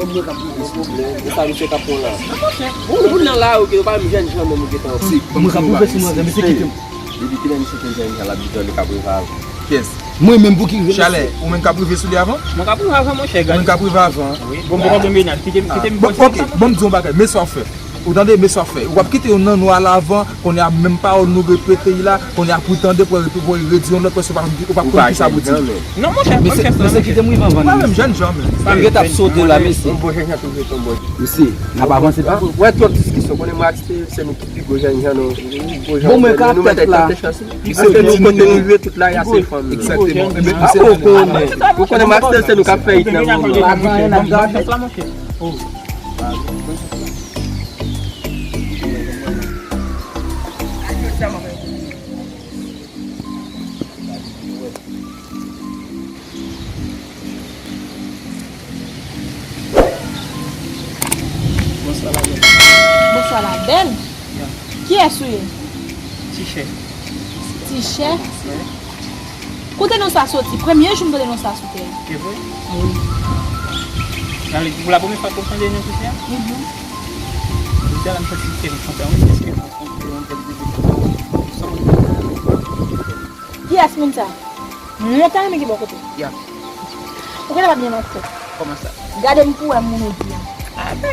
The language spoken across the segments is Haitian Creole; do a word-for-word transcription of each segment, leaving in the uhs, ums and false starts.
Mwen k ap pwouve sou mwen. E sa misye k ap fè w la? Ou, ou nan lari, ou pa menm jènjan menm ou gentan. Mwen k ap pwouve sou mwen, mesye kite m. Depi kilè misye te jènjan l ap di tande k ap reve avè w? Kiyès? Mwen menm pou ki reve. Chalè, ou menm k ap rive sou li avan? Mwen k ap rive avan, monchè, gade. Ou menm k ap rive avan? Wi. Bon, mwen pa konn mennaj, kite m, kite m. Bon, ok, bon, m di w yon bagay, men sa w ap fè. Ou tande, men sa w ap fè. Ou p ap kite yon nan nou al avan, kounye a menm pawòl nou repete la, kounye a pou tande, pou pou redi yon lòt, paske ou p ap, ou p ap konn kisa pou di. Non, monchè, mesye, mesye kite m rive anvan. Mwen menm, jènjan menm. M gen t ap sote la, mesye. Yon bon jènjan toujou se yon bon. Mesye, n ap avanse pa? Wè twòp diskisyon, konnen Max te, se nou ki pi gwo jènjan nou. Bon, mwen ka tèt la. Paske nou kote nou rive tout la, y a se fanm nou. Egzakteman. Ou konnen Max te, se nou k ap fè it nan moman. Bonswa, la bèl. Bonswa, la bèl. Kiyès ou ye? Tichè. Tichè? Kote non sa soti? Premye jou m tande non sa sou tè a. Se vre? Wi. Sa vle di pou la premye fwa ke w tande non Tichè? Mhm. Jodi a la m santi ke m kontan, wi, paske m rankontre yon bèl bebe. Kiyès moun sa? Mwen ta renmen gen bò kote. Ya. Ou genlè pa byen nan tèt. Kòman sa? Gade m pou wè moun ou di an.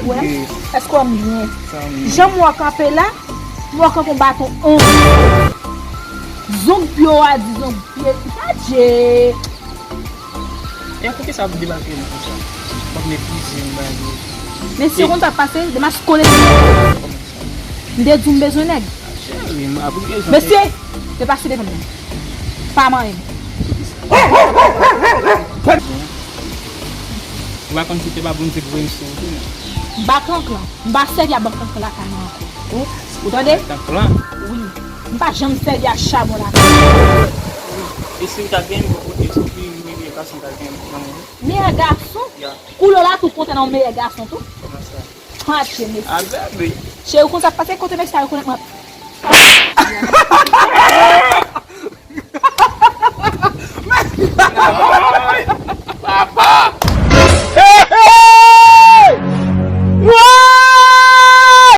Wè m? Èske w wè m byen? Jan m wè w kanpe la, m wè w kanpe yon baton onz. Zong pye w a di zong pye. Adje! E poukisa w ap debake m konsa? W ap meprize m, bagay. Mesye, konn sa k pase? Demas kole. Kòman sa? M te di w m bezwen nèg. Cheri, m ap bezwen. Mesye, deplase devan m. Pa manyen m. Ou pa konn si se pa Bondye ki voye m sou ou tou, non. M pa kankan. M pa sèvi a bank kankan lakay mwen ankò. Ou tande? Kankan? Wi. M pa janm sèvi a chabon lakay mwen. E si w ta gen yon kote, se pi meyè gason w ta gen nan mwen. Meyè gason? Ya. Koulè w la tou kontan nan yon meyè gason tou. Kòman sa? Pantye, mesye. A bebe. Cheri, ou konn sa k pase kote mesye a yo konnen mwen. Papa!